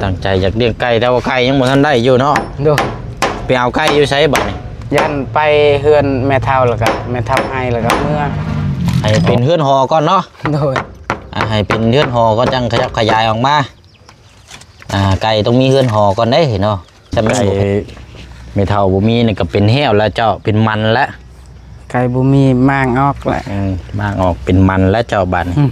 ຕັ້ງໃຈຢາກລ້ຽງໄກ່ ແຕ່ວ່າໄກ່ຍັງບໍ່ທັນໄດ້ຢູ່ເນາະ. ໂດຍ. ໄປເອົາໄກ່ຢູ່ໃສບັດນີ້? ຢ້ານໄປເຮືອນແມ່ເຖົ້າ ແລ້ວກໍແມ່ເຖົ້າໃຫ້ ແລ້ວກໍເມືອ. ໃຫ້ເປັນເຮືອນຫໍກ່ອນເນາະ. ໂດຍ. ອ່າ ໃຫ້ເປັນເຮືອນຫໍກ່ອນ ຈັ່ງຂະຫຍັບຂະຫຍາຍອອກມາ. ອ່າ ໄກ່ຕ້ອງມີເຮືອນຫໍກ່ອນເດ້ເນາະ. ຖ້າແມ່ນ ໄກ່ ບໍ່ ແມ່ເຖົ້າບໍ່ມີນີ້ກໍເປັນແຫ້ວແລ້ວເຈົ້າ ເປັນມັນແລ້ວ. ໄກ່ບໍ່ມີ ມ້າງອອກແລ້ວ. ເອີ ມ້າງອອກເປັນມັນແລ້ວເຈົ້າ ບາດນີ້. ອືມ.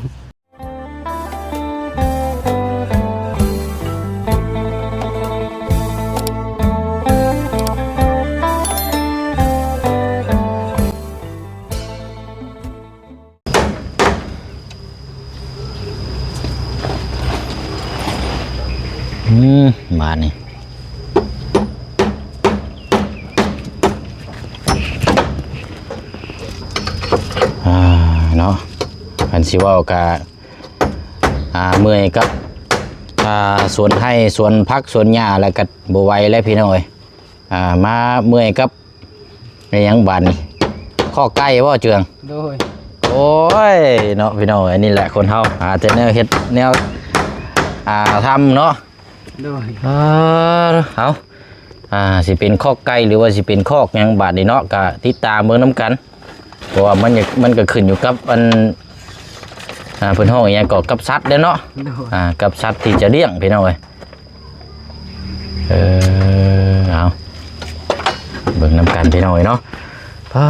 ອືມ ບາດນີ້ ອ່າ ເນາະ ຄັນຊິເວົ້າກະ ອ່າ ເມື່ອຍກັບ ອ່າ ສວນໄຮ່ ສວນຜັກ ສວນຫຍ້າ ແລ້ວກໍບໍ່ໄຫວແລ້ວພີ່ນ້ອງເອີຍ. ອ່າ ມາເມື່ອຍກັບ ແມ່ນຫຍັງບາດນີ້ ຄອກໄກ່ບໍ່ເຈືອງ? ໂດຍ. ໂອ້ຍເນາະ ພີ່ນ້ອງເອີຍ ນີ້ແຫຼະຄົນເຮົາ ຫາແຕ່ແນວເຮັດແນວ ອ່າ ທຳເນາະ. ໂດຍ. ເອີ ເອົາ ອ່າ ຊິເປັນຄອກໄກ່ ຫຼືວ່າຊິເປັນຄອກຫຍັງບາດນີ້ເນາະ ກະຕິດຕາມເບິ່ງນຳກັນ ເພາະວ່າມັນ ມັນກໍຂຶ້ນຢູ່ກັບອັນ ອ່າ ເພິ່ນຮ້ອງອີ່ຫຍັງກໍ ກັບສັດເດ້ເນາະ. ໂດຍ. ອ່າ ກັບສັດທີ່ຈະລ້ຽງ ພີ່ນ້ອງເອີຍ. ເອີ ເອົາ ເບິ່ງນຳກັນພີ່ນ້ອງເອີຍເນາະ. ຟ້າ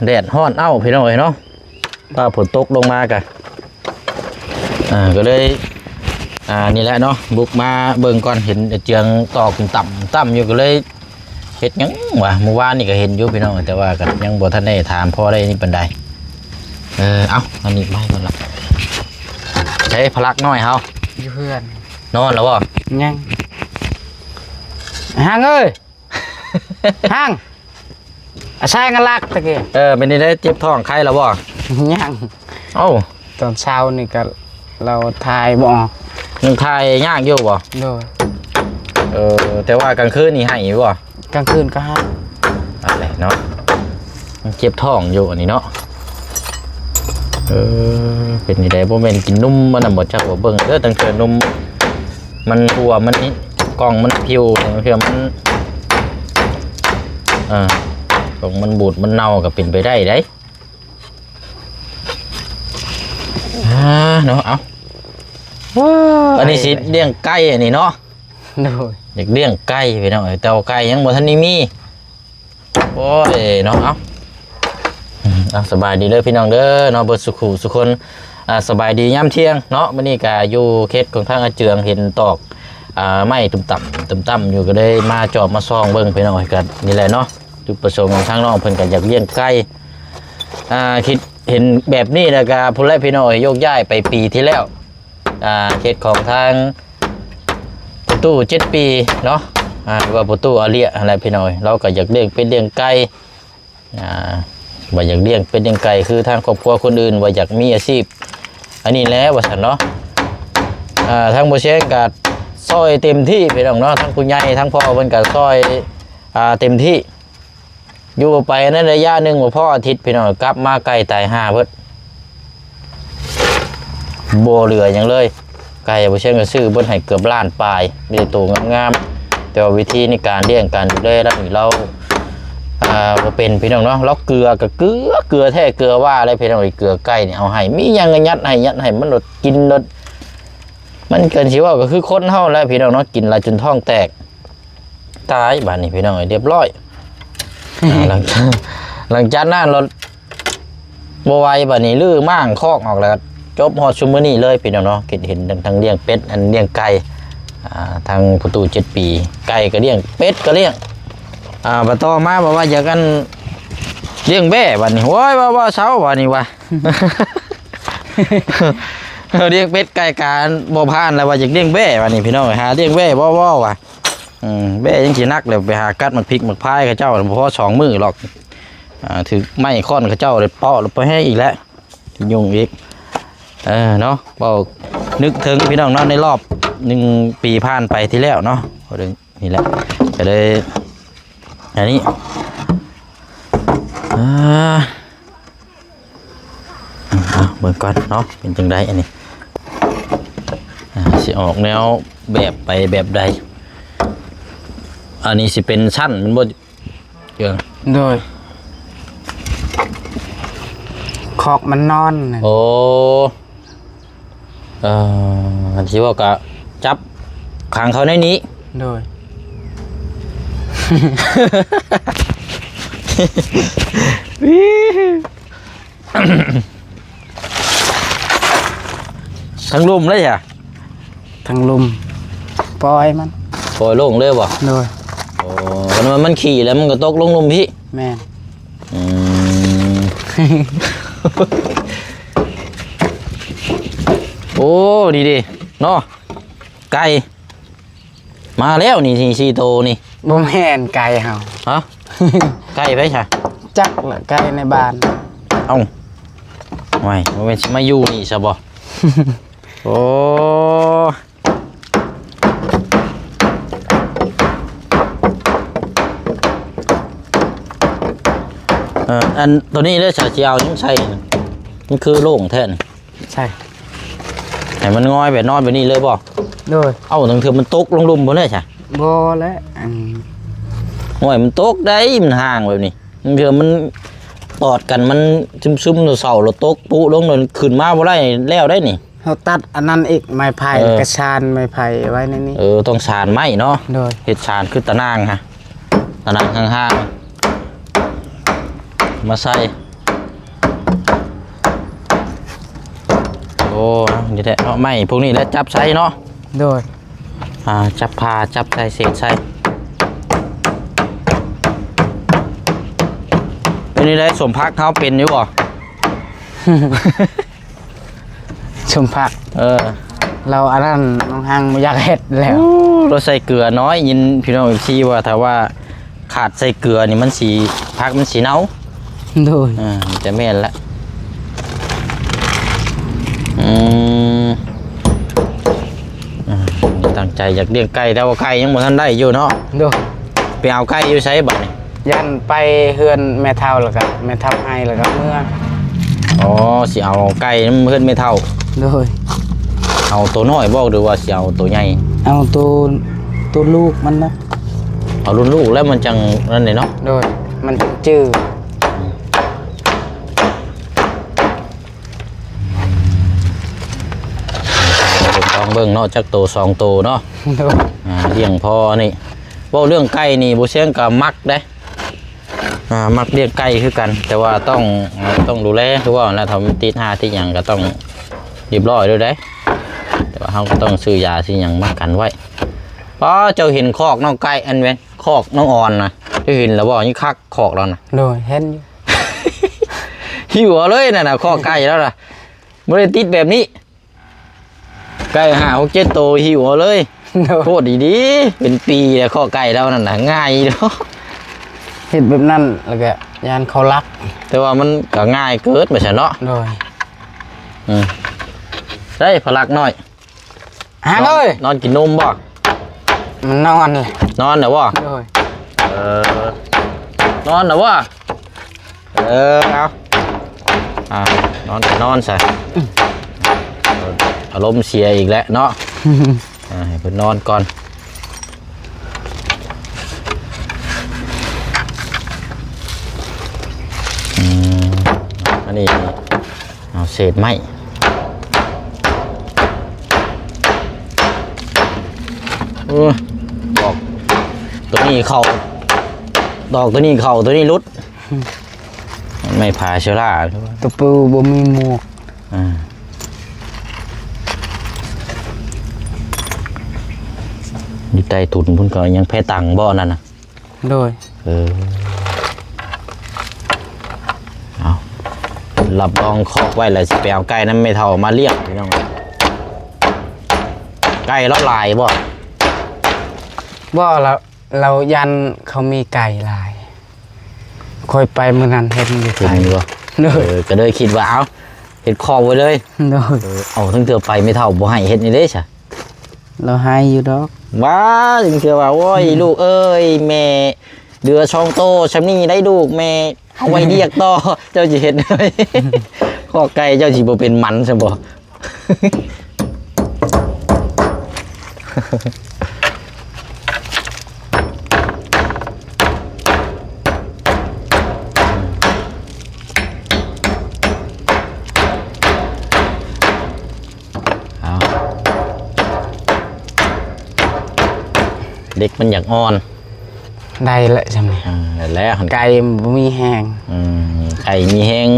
ແດດຮ້ອນເອົ້າ ພີ່ນ້ອງເອີຍເນາະ. ຟ້າຝົນຕົກລົງມາກະ ອ່າ ກໍເລີຍ ອ່າ ນີ້ແຫຼະເນາະ ບຸກມາເບິ່ງກ່ອນ ເຫັນເຈືອງຕອກຕ່ຳໆຢູ່ ກໍເລີຍ ເຮັດຫຍັງວະ? ມື້ວານນີ້ກໍເຫັນຢູ່ພີ່ນ້ອງ ແຕ່ວ່າກໍຍັງບໍ່ທັນໄດ້ຖາມພໍໄດ້ນີ້ປານໃດ. ເອີ ເອົາ ອັນນີ້ໄວ້ກ່ອນລະ. ໃສພະລັກນ້ອຍເຮົາ? ຢູ່ເຮືອນ. ນອນແລ້ວບໍ່? ຍັງ. ຫາງເອີຍ ຫາງ ອາໄສງາລັກຕະກີ້. ເອີ ເປັນຈັ່ງໃດ ເຈັບທ້ອງໄຄແລ້ວບໍ່? ຍັງ. ເອົ້າ ຕອນເຊົ້ານີ້ກໍ ລາວຖ່າຍບໍ່ອອກ. ຍັງຖ່າຍຍາກຢູ່ບໍ່? ໂດຍ. ເອີ ແຕ່ວ່າກາງຄືນນີ້ໄຫ້ຢູ່ບໍ່? ກາງຄືນກໍໄຫ້. ອັນແຫຼະເນາະ ມັນເຈັບທ້ອງຢູ່ອັນນີ້ເນາະ. ເອີ ເປັນຈັ່ງໃດ ບໍ່ແມ່ນກິນນົມມັນນະບໍ່? ຈັກວ່າເບິ່ງເດີ ຕັ້ງແຕ່ນົມມັນຮົ່ວ ມັນກ່ອງມັນພິວ ເທື່ອມັນ ເອີ ຂອງມັນບູດມັນເນົ່າກໍເປັນໄປໄດ້ເດ້. ອ່າ ເນາະ ເອົາ ອັນນີ້ຊິລ້ຽງໄກ່ອັນນີ້ເນາະ. ໂດຍ. ຢາກລ້ຽງໄກ່ພີ່ນ້ອງເອີຍ ແຕ່ວ່າໄກ່ຍັງບໍ່ທັນໄດ້ມີ. ໂອ້ຍ ເນາະ ເອົາ ເອົາ ສະບາຍດີເດີພີ່ນ້ອງເດີເນາະ ເບິດສູ່ຜູ້ສູ່ຄົນ. ອ່າ ສະບາຍດີຍາມທ່ຽງເນາະ. ມື້ນີ້ກະຢູ່ເຂດຂອງທາງອາເຈືອງ ເຫັນຕອກ ອ່າ ໄມ້ຕຸ່ມຕ່ຳ ຕຸ່ມຕ່ຳຢູ່ ກໍເລີຍມາຈອບມາສ່ອງເບິ່ງພີ່ນ້ອງເອີຍ. ກໍນີ້ແຫຼະເນາະ ຈຸດປະສົງຂອງທາງນ້ອງເພິ່ນກໍຢາກລ້ຽງໄກ່. ອ່າ ຄິດເຫັນແບບນີ້ແລ້ວກໍພຸ້ນແຫຼະພີ່ນ້ອງເອີຍ ໂຍກຍ້າຍໄປປີທີ່ແລ້ວ. ອ່າ ເຂດຂອງທາງປະຕູເຈັດປີເນາະ ອ່າ ຫຼືວ່າປະຕູອາເລຍຫັ້ນແຫຼະພີ່ນ້ອງເອີຍ ລາວກໍຢາກລ້ຽງເປັດລ້ຽງໄກ່ ອ່າ ວ່າຢາກລ້ຽງເປັດລ້ຽງໄກ່ຄືທາງຄອບຄົວຄົນອື່ນ ວ່າຢາກມີອາຊີບອັນນີ້ແຫຼະວ່າຊັ້ນເນາະ. ອ່າ ທາງບໍ່ແຊງກໍຊ່ອຍເຕັມທີ່ພີ່ນ້ອງເນາະ ທາງຜູ້ໃຫຍ່ທາງພໍ່ເພິ່ນກໍຊ່ອຍ ອ່າ ເຕັມທີ່. ຢູ່ໄປໃນໄລຍະໜຶ່ງ ບໍ່ພໍອາທິດພີ່ນ້ອງ ກັບມາໄກ່ຕາຍຫ່າເບິດ ບໍ່ເຫຼືອຫຍັງເລີຍ. ໄກ່ບໍ່ເຊັ່ນກໍຊື້ເບິດໃຫ້ເກືອບລ້ານປາຍ ມີແຕ່ໂຕງາມໆ ແຕ່ວ່າວິທີໃນການລ້ຽງການດູແລລາວນີ້ ລາວ ອ່າ ບໍ່ເປັນພີ່ນ້ອງເນາະ. ລາວເກືອກໍເກືອ ເກືອແທ້ເກືອວ່າແຫຼະພີ່ນ້ອງເອີຍ ເກືອໄກ່ນີ້ ເອົາໃຫ້ມີຫຍັງກໍຍັດໃຫ້ ຍັດໃຫ້ມັນໂລດ ກິນໂລດ. ມັນກໍຊິເວົ້າກໍຄືຄົນເຮົາແຫຼະພີ່ນ້ອງເນາະ ກິນຫຼາຍຈົນທ້ອງແຕກ ຕາຍບາດນີ້ພີ່ນ້ອງເອີຍ ລຽບຮ້ອຍ. ອ່າ ຫຼັງ ຫຼັງຈາກນັ້ນລະບໍ່ໄຫວ ບາດນີ້ຮື້ມ້າງຄອກອອກແລ້ວ ຈົບຮອດຊຸມມື້ນີ້ເລີຍພີ່ນ້ອງເນາະ. ຄິດເຫັນທັງລ້ຽງເປັດ ອັນລ້ຽງໄກ່ ອ່າ ທາງປະຕູເຈັດປີ ໄກ່ກໍລ້ຽງ ເປັດກໍລ້ຽງ. ອ່າ ບັດຕໍ່ມາບອກວ່າຢາກອັນລ້ຽງແບ້ ບາດນີ້ ໂອ້ຍ ວ່າ ວ່າເຊົາ ບາດນີ້ວ່າ ລ້ຽງເປັດໄກ່ການບໍ່ຜ່ານແລ້ວ ວ່າຢາກລ້ຽງແບ້ ບາດນີ້ພີ່ນ້ອງ ຫາລ້ຽງແບ້ບໍ່ ວ່າ ອືມ ແບ້ຍັງຊິໜັກແລ້ວ ໄປຫາກັດໝາກພິກໝາກພາຍເຂົາເຈົ້າ ບໍ່ພໍສອງມື້ຫຼອກ. ອ່າ ຖືກໄມ້ຄ້ອນເຂົາເຈົ້າໄດ້ເປາະ ແລ້ວໄປໃຫ້ອີກແລ້ວ ຫຍຸ້ງອີກ ເອີ ເນາະ. ເວົ້ານຶກເຖິງພີ່ນ້ອງເນາະ ໃນລອບໜຶ່ງປີຜ່ານໄປທີ່ແລ້ວເນາະ ນີ້ແຫຼະ ກໍເລີຍ ອັນນີ້ ອ່າ ເອົາເບິ່ງກ່ອນເນາະ ເປັນຈັ່ງໃດອັນນີ້. ອ່າ ຊິອອກແນວ ແບບໄປແບບໃດ? ອັນນີ້ຊິເປັນຊັ້ນແມ່ນບໍ່? ໂດຍ ຄອກມັນນອນ. ໂອ້ ເອີ ຄັນຊິເວົ້າກະຈັບຂັງເຂົາໃນນີ້. ໂດຍ ທັງລຸ່ມເລີຍຫວາ? ທັງລຸ່ມ ປ່ອຍມັນ ປ່ອຍລົງເລີຍບໍ່? ໂດຍ ໂອ້ ຄັນວ່າມັນຂີ່ແລ້ວມັນກໍຕົກລົງລຸ່ມພີ້. ແມ່ນ ອືມ ໂອ້ ນີ້ເດ້ເນາະ ໄກ່ ມາແລ້ວນີ້ ສີ່ ສີ່ໂຕນີ້. ບໍ່ແມ່ນໄກ່ເຮົາ. ຮະ? ໄກ່ໃຜຊະ? ຈັກລະ ໄກ່ໃນບ້ານ. ເອົ້າ ໂອ້ຍ ບໍ່ແມ່ນຊິມາຢູ່ນີ້ຊະບໍ່? ໂອ້ ເອີ ອັນໂຕນີ້ເລີຍ ຊິເອົາຫຍັງໃສ່? ມັນຄືໂລ່ງແທ້ນີ້. ໃສ່ ໃຫ້ມັນງອຍແບບນອນແບບນີ້ເລີຍບໍ່? ໂດຍ ເອົ້າ ລາງເທື່ອມັນຕົກລົງລຸ່ມພຸ້ນເດ້ຊະ. ບໍ່ແຫຼະ ອັນ ໂອ້ຍ ມັນຕົກໄດ໋ ມັນຫ່າງແບບນີ້ ລາງເທື່ອມັນຕອດກັນ ມັນຊຶມໆ ເສົາໆ ແລ້ວຕົກປຸລົງ ແລ້ວຂຶ້ນມາບໍ່ໄດ້ແລ້ວໄດ໋ນີ້. ເຮົາຕັດອັນນັ້ນອີກ ໄມ້ໄຜ່ ເອີ ກະຊານໄມ້ໄຜ່ໄວ້ໃນນີ້. ເອີ ຕ້ອງຊານໄມ້ເນາະ. ໂດຍ ເຮັດຊານຄືຕາໜ່າງຫັ້ນ ຕາໜ່າງຫ່າງໆ ມາໃສ່. ໂອ້ ນີ້ແຫຼະເນາະ ໄມ້ພວກນີ້ແຫຼະຈັບໃສ່ເນາະ. ໂດຍ ອ່າ ຈັບຜ້າ ຈັບໃສ່ເສດໃສ່. ເປັນຈັ່ງໃດ ສົມພັກເຮົາເປັນຢູ່ບໍ່? ສົມພັກ ເອີ ລາວອັນນັ້ນ ນ້ອງຮັງບໍ່ຢາກເຮັດແລ້ວ. ໂອ້ ລາວໃສ່ເກືອນ້ອຍ ຍິນພີ່ນ້ອງເອັຟຊີວ່າ ຖ້າວ່າຂາດໃສ່ເກືອນີ້ມັນຊິ ຜັກມັນຊິເນົ່າ. ໂດຍ ອ່າ ຈະແມ່ນລະ. ອືມ ອ່າ ຕັ້ງໃຈຢາກລ້ຽງໄກ່ ແຕ່ວ່າໄກ່ຍັງບໍ່ທັນໄດ້ຢູ່ເນາະ. ໂດຍ ໄປເອົາໄກ່ຢູ່ໃສບາດນີ້? ຢ້ານໄປເຮືອນແມ່ເຖົ້າ ແລ້ວກະແມ່ເຖົ້າໃຫ້ ແລ້ວກະເມືອ. ອໍ ຊິເອົາໄກ່ນຳເຮືອນແມ່ເຖົ້າ. ໂດຍ ເອົາໂຕນ້ອຍບໍ່ ຫຼືວ່າຊິເອົາໂຕໃຫຍ່? ເອົາໂຕ ໂຕລູກມັນນະ. ເອົາລຸ້ນລູກແລ້ວມັນຈັ່ງນັ້ນເດເນາະ. ໂດຍ ມັນຈັ່ງຈື່. ລອງເບິ່ງເນາະ ຈັກໂຕສອງໂຕເນາະ. ໂດຍ ອ່າ ລ້ຽງພໍນີ້. ເວົ້າເລື່ອງໄກ່ນີ້ ບໍ່ຊຽງກໍມັກເດ້. ອ່າ ມັກລ້ຽງໄກ່ຄືກັນ ແຕ່ວ່າຕ້ອງ ອ່າ ຕ້ອງດູແລ ຄືວ່າຫັ້ນແຫຼະ ຖ້າມັນຕິດຮາກຕິດຫຍັງກໍຕ້ອງຮຽບຮ້ອຍໂລດເດ້. ແຕ່ວ່າເຮົາກໍຕ້ອງຊື້ຢາຊື້ຫຍັງມາກັນໄວ້. ປ້າ ເຈົ້າເຫັນຄອກນ້ອງໄກ່ ອັນແມ່ນ ຄອກນ້ອງອອນນະ ເຈົ້າເຫັນແລ້ວບໍ່? ຍັງຄັກຄອກລາວນະ. ໂດຍ ເຫັນຢູ່. ຫິ້ວເອົາເລີຍນັ້ນນະ ຄອກໄກ່ລາວນະ ບໍ່ໄດ້ຕິດແບບນີ້. ໄກ່ຫ້າຫົກເຈັດໂຕຫິ້ວເອົາເລີຍ. ໂດຍ ໂພດດີໆ ເປັນປີແລ້ວ ຄອກໄກ່ລາວນັ້ນນະ ງ່າຍເນາະ. ເຮັດແບບນັ້ນແລ້ວກະຢ້ານເຂົາລັກ ແຕ່ວ່າມັນກະງ່າຍເກີນໄປຊັ້ນເນາະ. ໂດຍ ອືມ ໄດ້ພະລັກນ້ອຍ. ຫາງເອີຍ ນອນ ນອນກິນນົມບໍ່? ມັນນອນ ນອນແລ້ວບໍ່? ໂດຍ ເອີ ນອນແລ້ວບໍ່? ເອີ ເອົາ ອ່າ ນອນກໍນອນຊະ. ອືມ ອາລົມເສຍອີກແລ້ວເນາະ. ອ່າ ໃຫ້ເພິ່ນນອນກ່ອນ. ອືມ ອັນນີ້ເອົາເສດໄມ້. ເອີ ດອກໂຕນີ້ເຂົ້າ ດອກໂຕນີ້ເຂົ້າ ໂຕນີ້ຫຼຸດ. ໄມ້ຜາເຊື້ອລາ ຕະປູບໍ່ມີໝວກ. ອ່າ ຢູ່ໃຕ້ທຸນພຸ້ນ ເຂົາຍັງແພຕັງບໍ່ນັ້ນນະ? ໂດຍ ເອີ ເອົາ ຮັບຮອງຄອກໄວ້ແລ້ວ ຊິໄປເອົາໄກ່ນຳແມ່ເຖົ້າມາລ້ຽງ ພີ່ນ້ອງ. ໄກ່ລາວຫຼາຍບໍ່? ບໍ່ ລາວ ລາວຢ້ານເຂົາມີໄກ່ຫຼາຍ. ຂ້ອຍໄປມື້ນັ້ນເຫັນຢູ່ໄກ. ເຫັນຢູ່ບໍ່? ໂດຍ ເອີ ກໍເລີຍຄິດວ່າ ເອົ້າ ເຮັດຄອກໄວ້ເລີຍ. ໂດຍ ເອີ ເອົາ ທັງເທື່ອໄປແມ່ເຖົ້າບໍ່ໃຫ້ເຮັດນີ້ເດ້ຊະ. ລາວໃຫ້ຢູ່ດອກ. ວ່າ ຈັ່ງເທື່ອວ່າ ໂອ້ຍ ອືມ ລູກເອີຍ ແມ່ເຫຼືອສອງໂຕຊ່ຳນີ້ໄດ໋ລູກ ແມ່ເອົາໄວ້ລ້ຽງຕໍ່ ເຈົ້າຊິເຮັດ ຄອກໄກ່ເຈົ້າຊິບໍ່ເປັນມັນຊະບໍ່? ເອົາ ເຫຼັກມັນຢາກອ່ອນ. ໄດ້ແຫຼະຊ່ຳນີ້ ເອີ ນັ້ນແຫຼະ ໄກ່ບໍ່ມີແຮງ ອືມ ໄກ່ມີແຮງ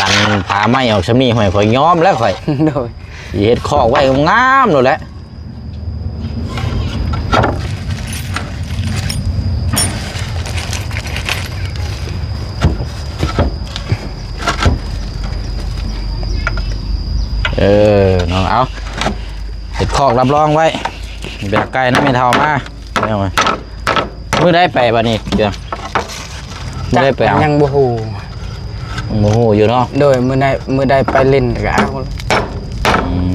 ດັນຜາໄມ້ອອກຊ່ຳນີ້ ຫ້ວຍ ຂ້ອຍຍອມແລ້ວຂ້ອຍ ໂດຍ ຊິເຮັດຄອກໄວ້ງາມໂລດແຫຼະ ເອີ ເນາະ ເອົາ ເຮັດຄອກຮັບຮອງໄວ້ ໄປເອົາໄກ່ນຳແມ່ເຖົ້າມາ ພີ່ນ້ອງເອີຍ ມື້ໃດໄປບາດນີ້ເທື່ອ ມື້ໃດໄປເອົາ ຍັງບໍ່ຮູ້ ຍັງບໍ່ຮູ້ຢູ່ເນາະ ໂດຍ ມື້ໃດ ມື້ໃດໄປຫຼິ້ນກໍເອົາ ອືມ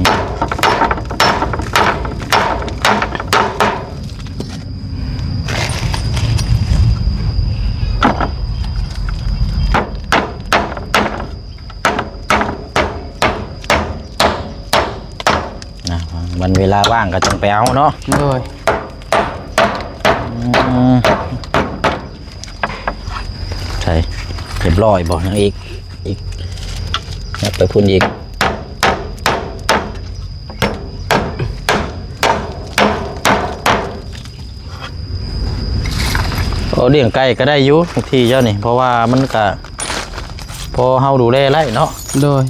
ນະ ວັນເວລາວ່າງກໍຈັ່ງໄປເອົາເນາະ ໂດຍ ອືມ ໃສ່ ຮຽບຮ້ອຍບໍ່ ຍັງອີກ ອີກ ຍັບໄປພຸ້ນອີກ ໂອ້ ລ້ຽງໄກ່ກໍໄດ້ຢູ່ ທີ່ເຈົ້ານີ້ ເພາະວ່າມັນກະພໍເຮົາດູແລໄດ້ເນາະ ໂດຍ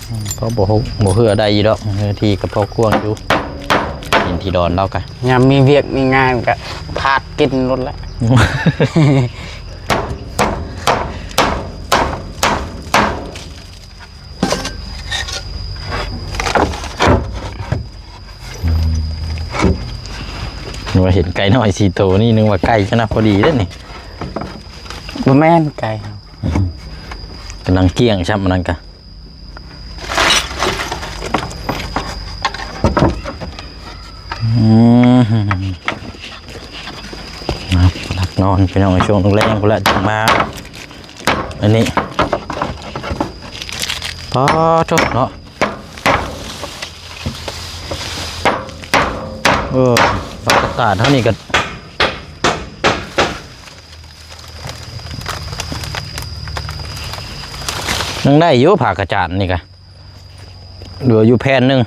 ອືມ ພໍບໍ່ ບໍ່ເຮືອໄດ້ຢູ່ດອກ ເນື້ອທີ່ກໍພໍກວ້າງຢູ່ ດິນທີ່ດອນລາວກະ ຍາມມີວຽກມີງານກໍພາດກິນໂລດແຫຼະ ອືມ ນຶກວ່າເຫັນໄກ່ນ້ອຍສີ່ໂຕນີ້ ນຶກວ່າໄກ່ຊະນະ ພໍດີເດ້ນີ້ ບໍ່ແມ່ນໄກ່ ກຳລັງກ້ຽງຊ້ຳອັນນັ້ນກະ ອືມ ນະ ຫຼັບນອນ ພີ່ນ້ອງ ຊ່ວງແລງພຸ້ນລະ ຈຶ່ງມາ ອັນນີ້ ປາໂທ້ເນາະ ເອີ ບັກກະຕາດເຮົານີ້ກໍຍັງໄດ້ຢູ່ ຜ້າກະຈານນີ້ກະເຫຼືອຢູ່ແຜ່ນໜຶ່ງ.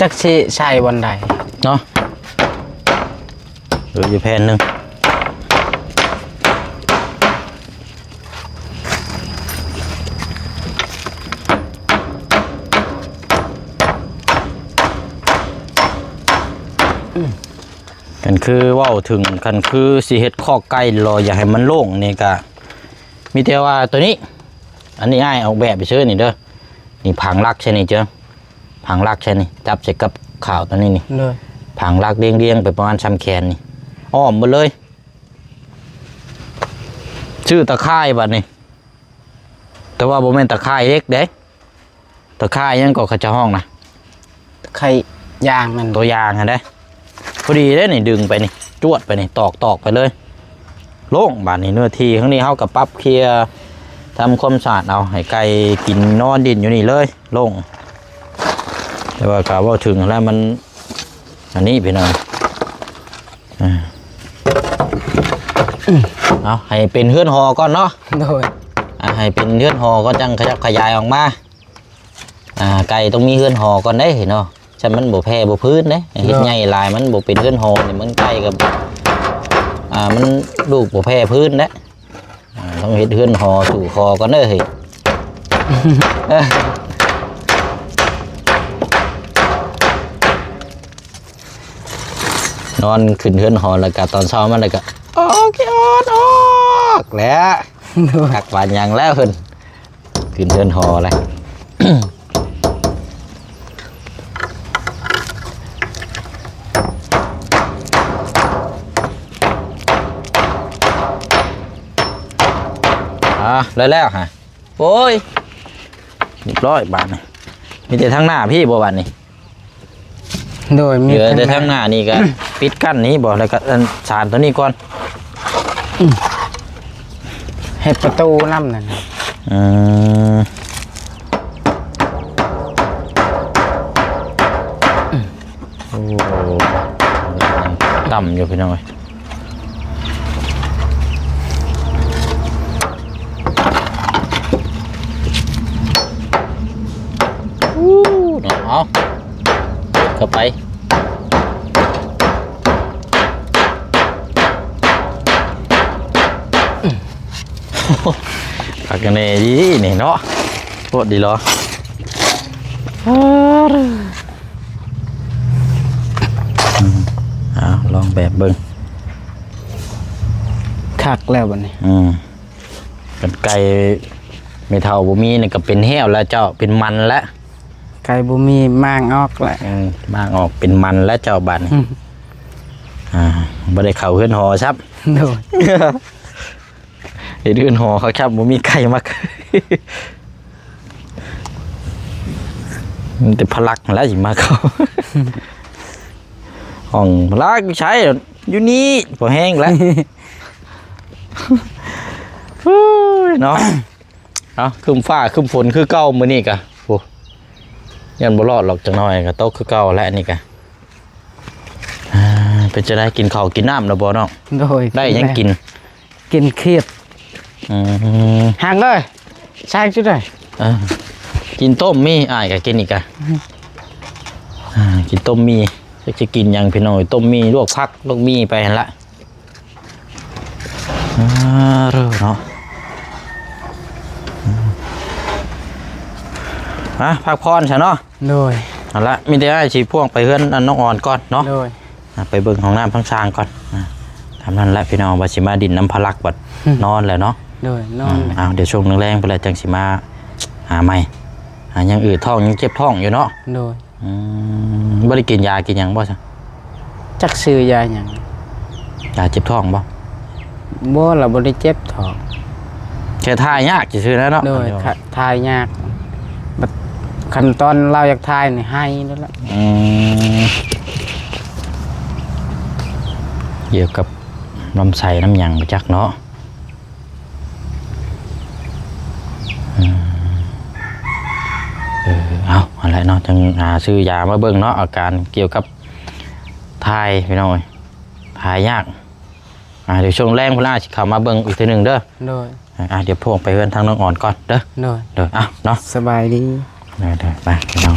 ຈັກຊິໃສ່ບ່ອນໃດເນາະ ເຫຼືອຢູ່ແຜ່ນໜຶ່ງ ຄັນຄືເວົ້າເຖິງ ຄັນຄືຊິເຮັດຄອກໄກ່ ຫຼື ຢາກໃຫ້ມັນໂລ່ງນີ້ກະ ມີແຕ່ວ່າໂຕນີ້ ອັນນີ້ອ້າຍອອກແບບໄປຊື້ນີ້ເດີ ນີ້ຜັງຫຼັກໃສ່ນີ້ເຈີ ຜັງຫຼັກໃສ່ນີ້ ຈັບໃສ່ກັບຂາວໂຕນີ້ນີ້ ໂດຍ ຜັງຫຼັກລຽງໆໄປປະມານຊ່ຳແຂນນີ້ ອ້ອມໝົດເລີຍ ຊື້ຕາຂ່າຍບາດນີ້ ແຕ່ວ່າບໍ່ແມ່ນຕາຂ່າຍເຫຼັກເດ້ ຕາຂ່າຍຫຍັງກໍເຂົາເຈົ້າຮ້ອງນະ ຕາຂ່າຍຢາງນັ້ນ ຕົວຢາງຫັ້ນເດ້ ພໍດີເດ້ນີ້ ດຶງໄປນີ້ ຈວດໄປນີ້ ຕອກໆໄປເລີຍ ໂລ່ງ. ບາດນີ້ເນື້ອທີ່ທາງນີ້ເຮົາກໍປັບເຄຍ ທຳຄວາມສະອາດເອົາ ໃຫ້ໄກ່ກິນນອນດິນຢູ່ນີ້ເລີຍ ໂລ່ງ. ແຕ່ວ່າກໍເວົ້າເຖິງຫັ້ນແຫຼະ ມັນ ອັນນີ້ພີ່ນ້ອງ ເອົາໃຫ້ເປັນເຮືອນຫໍກ່ອນເນາະ ໂດຍ ອ່າ ໃຫ້ເປັນເຮືອນຫໍກ່ອນ ຈັ່ງຂະຫຍັບຂະຫຍາຍອອກມາ. ອ່າ ໄກ່ຕ້ອງມີເຮືອນຫໍກ່ອນເດ້ເນາະ ຊັ້ນມັນບໍ່ແຜ່ບໍ່ພື້ນເດ້ ເຮັດໃຫຍ່ຫຼາຍມັນບໍ່ເປັນເຮືອນຫໍນີ້ ມັນໄກ່ກໍ ອ່າ ມັນລູກບໍ່ແຜ່ພື້ນເດ້ ອ່າ ຕ້ອງເຮັດເຮືອນຫໍສູ່ຄໍກ່ອນເດີເຮີ້ຍ. ນອນຂຶ້ນເຮືອນຫໍແລ້ວກະຕອນເຊົ້າມາແລ້ວກະອອກຂີ້ອອດອອກແຫຼະ ຈັກວ່າຫຍັງແລ້ວເພິ່ນ ຂຶ້ນເຮືອນຫໍແລ້ວ. ອ່າ ແລ້ວໆ ຮະ ໂອ້ຍ ຮຽບຮ້ອຍບາດນີ້ ມີແຕ່ທາງໜ້າພີ້ບໍ່ບາດນີ້? ໂດຍ ມີ ເຫຼືອແຕ່ທາງໜ້ານີ້ກະ ປິດກັ້ນນີ້ບໍ່ ແລ້ວກະອັນສານໂຕນີ້ກ່ອນ ອືມ ເຮັດປະຕູນຳນັ້ນ ອືມ. ໂອ້ ຕຳຢູ່ພີ່ນ້ອງເອີຍ. ອູ້ເນາະ ເອົາເຂົ້າໄປ. ຄັກແນ່ດີນີ້ເນາະ ໂພດດີຫຼໍ. ອືມ ເອົາລອງແບບເບິ່ງ. ຄັກແລ້ວບັດນີ້. ອືມ ກັນໄກ່ແມ່ເຖົ້າບໍ່ມີນີ້ກໍເປັນແຫ້ວແລ້ວເຈົ້າ ເປັນມັນແລ້ວ. ໄກ່ບໍ່ມີໝາງອອກແຫຼະ. ເອີ ໝາງອອກເປັນມັນແລ້ວເຈົ້າບາດນີ້. ອືມ ອ່າ ບໍ່ໄດ້ເຂົ້າເຮືອນຫໍຊ້ຳ. ໂດຍ ເຮັດເຮືອນຫໍເຂົາຊ້ຳ ບໍ່ມີໄກ່ມາ ມີແຕ່ພະລັກຫັ້ນແຫຼະຊິມາເຂົ້າ. ຫ້ອງພະລັກຢູ່ໃສ? ຢູ່ນີ້ ພໍແຮງແລ້ວ. ເຮີ້ຍເນາະ ເອົາ ຄຶ້ມຟ້າຄຶ້ມຝົນຄືເກົ່າມື້ນີ້ກະ ໂອ້ ຢ້ານບໍ່ລອດຫຼອກ ຈັກໜ້ອຍກະຕົກຄືເກົ່າແຫຼະນີ້ກະ. ອ່າ ເປັນຈັ່ງໃດ ກິນເຂົ້າກິນນ້ຳແລ້ວບໍ່ນ້ອງ? ໂດຍ ໄດ້ຫຍັງກິນ? ກິນຂຽດ. ອືມ ຫາງເອີຍ ແຊງຈຸດໃດ? ເອີ ກິນຕົ້ມໝີ່ ອ້າຍກໍກິນອີກກະ. ອືມ ອ່າ ກິນຕົ້ມໝີ່ ຈັກຊິກິນຫຍັງພີ່ນ້ອງເອີຍ ຕົ້ມໝີ່ ລວກຜັກ ລວກໝີ່ໄປຫັ້ນລະ. ອ່າ ເນາະ ອ່າ ພັກຜ່ອນຊະເນາະ. ໂດຍ ເອົາລະ ມີແຕ່ອ້າຍຊິພ່ວງໄປເຮືອນອັນນ້ອງອອນກ່ອນເນາະ. ໂດຍ ອ່າ ໄປເບິ່ງຫ້ອງນ້ຳທາງຊ່າງກ່ອນ. ອ່າ ຕາມນັ້ນແຫຼະພີ່ນ້ອງ ວ່າຊິມາດິນນຳພະລັກບັດ ອືມ ນອນແລ້ວເນາະ. ໂດຍ ນອນ. ອືມ ເອົາ ດຽວຊ່ວງແລງໆພຸ້ນແຫຼະ ຈັ່ງຊິມາຫາໃໝ່. ອ່າ ຍັງອືດທ້ອງ ຍັງເຈັບທ້ອງຢູ່ເນາະ. ໂດຍ. ອືມ ບໍ່ໄດ້ກິນຢາກິນຫຍັງບໍ່ຊະ? ຈັກຊື່ຢາຫຍັງ. ຢາເຈັບທ້ອງບໍ່? ບໍ່ລະ ບໍ່ໄດ້ເຈັບທ້ອງ ແຄ່ຖ່າຍຍາກຊື່ໆແຫຼະເນາະ. ໂດຍ ຖ່າຍຍາກ ບັດຄັນຕອນລາວຢາກຖ່າຍນີ້ໄຫ້ໂລດລະ. ອືມ ກ່ຽວກັບລຳໄສ້ນຳຫຍັງບໍ່ຈັກເນາະ. ອືມ ເອີ ເອົາ ຫັ້ນແຫຼະເນາະ ຈັ່ງຫາຊື້ຢາມາເບິ່ງເນາະ ອາການກ່ຽວກັບຖ່າຍພີ່ນ້ອງເອີຍ ຖ່າຍຍາກ. ອ່າ ດຽວຊ່ວງແລງພຸ້ນລະຊິເຂົ້າມາເບິ່ງອີກເທື່ອໜຶ່ງເດີ. ໂດຍ. ອ່າ ດຽວພ່ວງໄປເຮືອນທາງນ້ອງອອນກ່ອນເດີ. ໂດຍ. ໂດຍ ເອົາເນາະ ສະບາຍດີ. ໄດ້ໆ ໄປພີ່ນ້ອງ.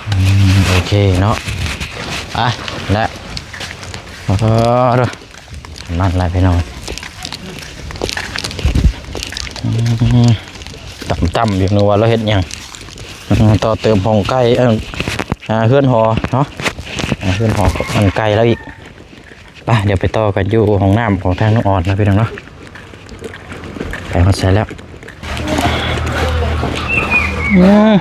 ອືມ ໂອເຄເນາະ ອ່ະ ແລະ ເອີ ນັ້ນແຫຼະພີ່ນ້ອງ. ອືມ ຕ່ຳໆຢູ່ ນຶກວ່າລາວເຮັດຫຍັງ. ອືມ ຕໍ່ເຕີມຫ້ອງໄກ່ ເອີ ອ່າ ເຮືອນຫໍເນາະ ອ່າ ເຮືອນຫໍອັນໄກ່ລາວອີກ. ໄປ ດຽວໄປຕໍ່ກັນຢູ່ຫ້ອງນ້ຳຂອງທາງນ້ອງອອນເນາະພີ່ນ້ອງເນາະ. ໄປຮອດໃສແລ້ວ? ອືມ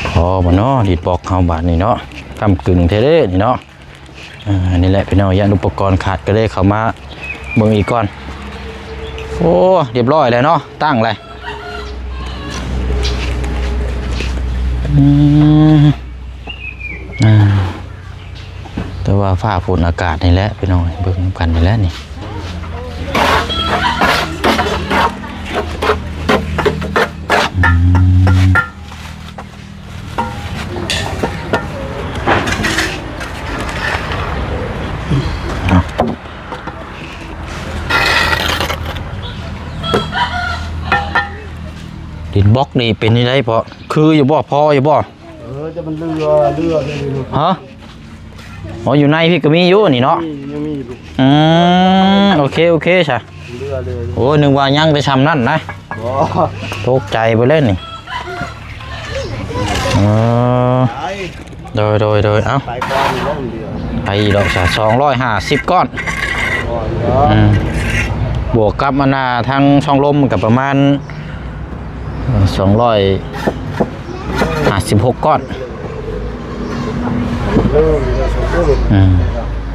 ພໍບໍ່ເນາະ ດິດບລັອກເຮົາບາດນີ້ເນາະ ກ້ຳກຶ່ງແທ້ເດ້ນີ້ເນາະ. ອ່າ ນີ້ແຫຼະພີ່ນ້ອງ ຢ້ານອຸປະກອນຂາດ ກໍເລີຍເຂົ້າມາເບິ່ງອີກກ່ອນ. ໂອ້ ຮຽບຮ້ອຍແລ້ວເນາະ ຕັ້ງແລ້ວ. ອືມ ອ່າ ແຕ່ວ່າຟ້າຝົນອາກາດນີ້ແຫຼະພີ່ນ້ອງ ເບິ່ງນຳກັນນີ້ແຫຼະນີ້. ອືມ ດິນບລັອກນີ້ເປັນຈັ່ງໃດພໍ່? ຄືຢູ່ບໍ່? ພໍຢູ່ບໍ່? ເອີ ຈະມັນເຫຼືອ ເຫຼືອເລີຍ. ຮະ? ອໍ ຢູ່ໃນພີ້ກໍມີຢູ່ນີ້ເນາະ. ມີ ຍັງມີຢູ່. ອືມ ໂອເຄ ໂອເຄຊະ. ເຫຼືອເລີຍ. ໂອ້ ນຶກວ່າຍັງແຕ່ຊ່ຳນັ້ນນະ. ບໍ່ ຕົກໃຈເບິດແລ້ວນີ້. ເອີ ໄປ ໂດຍ ໂດຍ ໂດຍ ເອົ້າ ໄປກ່ອນ ໄປອີກດອກຊະ ສອງຮ້ອຍຫ້າສິບກ້ອນ. ອືມ ບວກກັບອັນນ່າ ທາງຊ່ອງລົມກໍປະມານ ເອີ ສອງຮ້ອຍຫ້າສິບຫົກກ້ອນ. ອືມ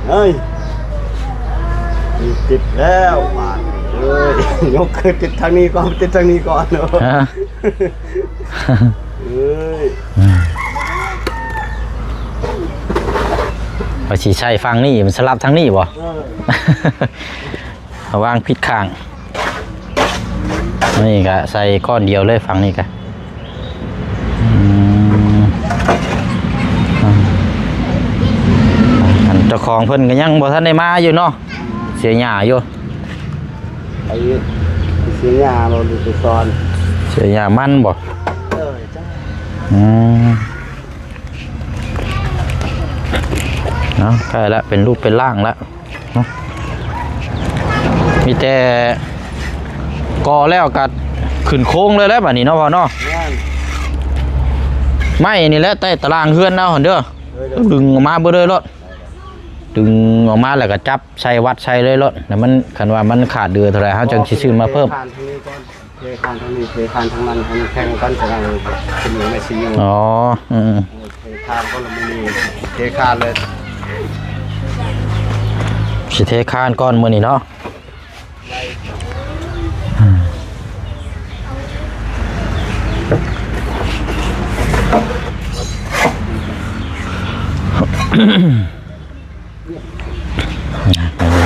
ເຮີ້ຍ ຕິດແລ້ວບາດນີ້ເອີຍ. ຍົກຂຶ້ນ ຕິດທາງນີ້ກ່ອນ ຕິດທາງນີ້ກ່ອນ. ຮະ? ເອີຍ ອືມ ວ່າຊິໃສ່ຝັ່ງນີ້ ມັນສະຫຼັບທາງນີ້ບໍ່? ເອີ ວາງຜິດຂ້າງ. ນີ້ກະໃສ່ກ້ອນດຽວເລີຍ ຝັ່ງນີ້ກະ. ອື ຂອງເພິ່ນກໍຍັງບໍ່ທັນໄດ້ມາຢູ່ເນາະ ເສຍຫຍ້າຢູ່ ໄປເສຍຫຍ້າບໍ່ ຫຼືໄປສອນ ເສຍຫຍ້າມັນບໍ່ ເອີ ອືມ ເນາະ ໃກ້ລະ ເປັນຮູບເປັນຮ່າງລະ ເນາະ ມີແຕ່ກໍ່ແລ້ວກໍຂຶ້ນໂຄງເລີຍແຫຼະບາດນີ້ເນາະພໍ່ເນາະ ແມ່ນ ໄມ້ນີ້ແຫຼະໃຕ້ຕາລ່າງເຮືອນເຮົາຫັ້ນເດີ ເອີ ດຶງອອກມາເບິດເລີຍໂລດ ດຶງອອກມາແລ້ວກໍຈັບໃສ່ວັດໃສ່ເລີຍໂລດ ແລ້ວມັນ ຄັນວ່າມັນຂາດເຫຼືອເທົ່າໃດ ເຮົາຈັ່ງຊິຊື້ມາເພີ່ມ ເທຄານທາງນີ້ກ່ອນ ເທຄານທາງນີ້ ເທຄານທາງນັ້ນ ໃຫ້ມັນແຂງກ່ອນ ຈັ່ງເອົາຂຶ້ນມາໃນຊິຢູ່ ອໍ ອືມ ເທຄານກ່ອນລະມື້ນີ້ ເທຄານເລີຍ ຊິເທຄານກ່ອນມື້ນີ້ເນາະ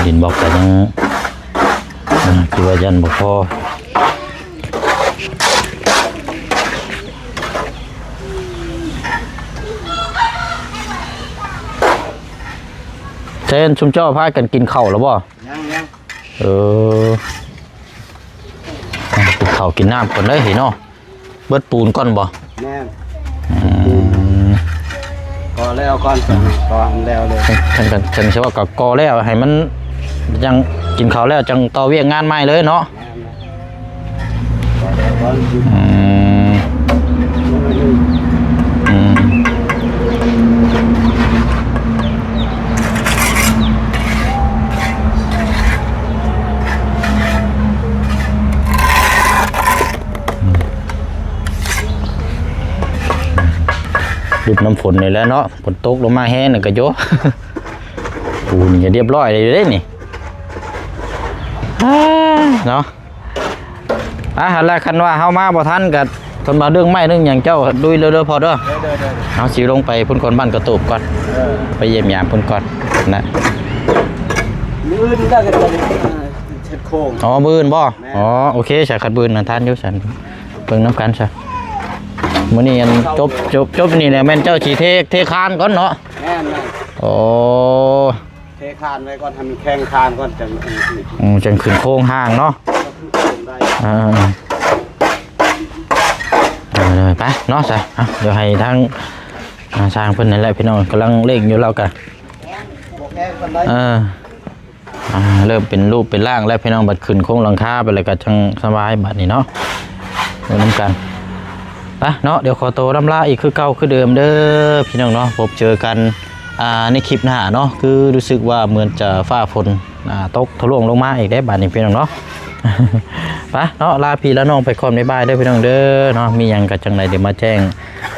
ດິນບລັອກກໍຍັງ ອ່າ ຄືວ່າຍັງບໍ່ພໍ ແຕ່ຊຸມເຈົ້າພາກັນກິນເຂົ້າແລ້ວບໍ່? ຍັງໆ ເອີ ອ່າ ກິນເຂົ້າກິນນ້ຳກ່ອນເດີເຮີຍເນາະ ເບິດປູນກ່ອນບໍ່? ແມ່ນ ອືມ ກໍແລ້ວກ່ອນ ກໍໃຫ້ແລ້ວເລີຍ ຄັນ ຄັນ ຄັນຊິວ່າກໍ ກໍແລ້ວ ໃຫ້ມັນ ຈັ່ງກິນເຂົ້າແລ້ວຈັ່ງຕໍ່ວຽກງານໃໝ່ເລີຍເນາະ ແມ່ນ ອືມ ອືມ ຫຼຸດນ້ຳຝົນນີ້ແຫຼະເນາະ ຝົນຕົກລົງມາແຮງນີ້ກໍໂຍ ປູນກໍຮຽບຮ້ອຍເລີຍເດ້ນີ້ ເນາະ. ອ່າ ຫັ້ນແຫຼະ ຄັນວ່າເຮົາມາບໍ່ທັນກໍ ເພິ່ນວ່າເລື່ອງໄມ້ເລື່ອງຫຍັງ ເຈົ້າລຸຍເລີຍເດີພໍ່ເດີ ໂດຍໆໆ ເຮົາຊິລົງໄປພຸ້ນກ່ອນ ບ້ານກະຕູບກ່ອນ ເອີ ໄປຢ້ຽມຢາມພຸ້ນກ່ອນນະ ມື້ອື່ນກໍຈະເຮັດໂຄງ ອໍ ມື້ອື່ນບໍ່? ແມ່ນ ອໍ ໂອເຄ ສາ ຄັນມື້ອື່ນນະ ທັນຢູ່ຊັ້ນ ເບິ່ງນຳກັນຊະ ມື້ນີ້ອັນ ເຂົ້າ ຈົບ ຈົບ ຈົບນີ້ແຫຼະ ແມ່ນເຈົ້າຊິເທ ເທຄານກ່ອນເນາະ ແມ່ນໆ ໂອ້ ເທຄານໄວ້ກ່ອນ ໃຫ້ມັນແຂງຄານກ່ອນ ຈັ່ງ ອືມ ຈັ່ງຂຶ້ນໂຄງຮ່າງເນາະ ໄດ້ ເອີ ເອີ ໄປເນາະ ຊະ ເອົາ ດຽວໃຫ້ທາງ ອ່າ ຊ່າງເພິ່ນນັ້ນແຫຼະ ພີ່ນ້ອງ ກຳລັງເລັ່ງຢູ່ ລາວກະ ບໍ່ແຂງປານໃດ ເອີ ອ່າ ເລີ່ມເປັນຮູບເປັນຮ່າງແລ້ວ ພີ່ນ້ອງ ບັດຂຶ້ນໂຄງຫຼັງຄາໄປແລ້ວກໍຈັ່ງສະບາຍ ບັດນີ້ເນາະ ເບິ່ງນຳກັນ ໄປເນາະ ດຽວຂໍໂຕລ່ຳລາອີກຄືເກົ່າຄືເດີມເດີ ພີ່ນ້ອງເນາະ ພົບເຈີກັນ ອ່າ ໃນຄລິບໜ້າເນາະ ຄືຮູ້ສຶກວ່າເໝືອນຈະຟ້າຝົນ ອ່າ ຕົກທະລວງລົງມາອີກເດ້ ບາດນີ້ ພີ່ນ້ອງເນາະ ໄປເນາະ ລາພີ່ລານ້ອງໄປກ່ອນ ບາຍບາຍເດີ ພີ່ນ້ອງເດີເນາະ ມີຫຍັງກໍຈັ່ງໃດດຽວມາແຈ້ງ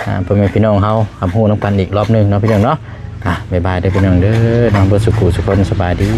ອ່າ ພໍ່ແມ່ພີ່ນ້ອງເຮົາຮັບຮູ້ນຳກັນອີກລອບໜຶ່ງເນາະ ພີ່ນ້ອງເນາະ ອ່າ ບາຍບາຍເດີ ພີ່ນ້ອງເດີເນາະ ເບິດສູ່ຜູ້ສູ່ຄົນ ສະບາຍດີ.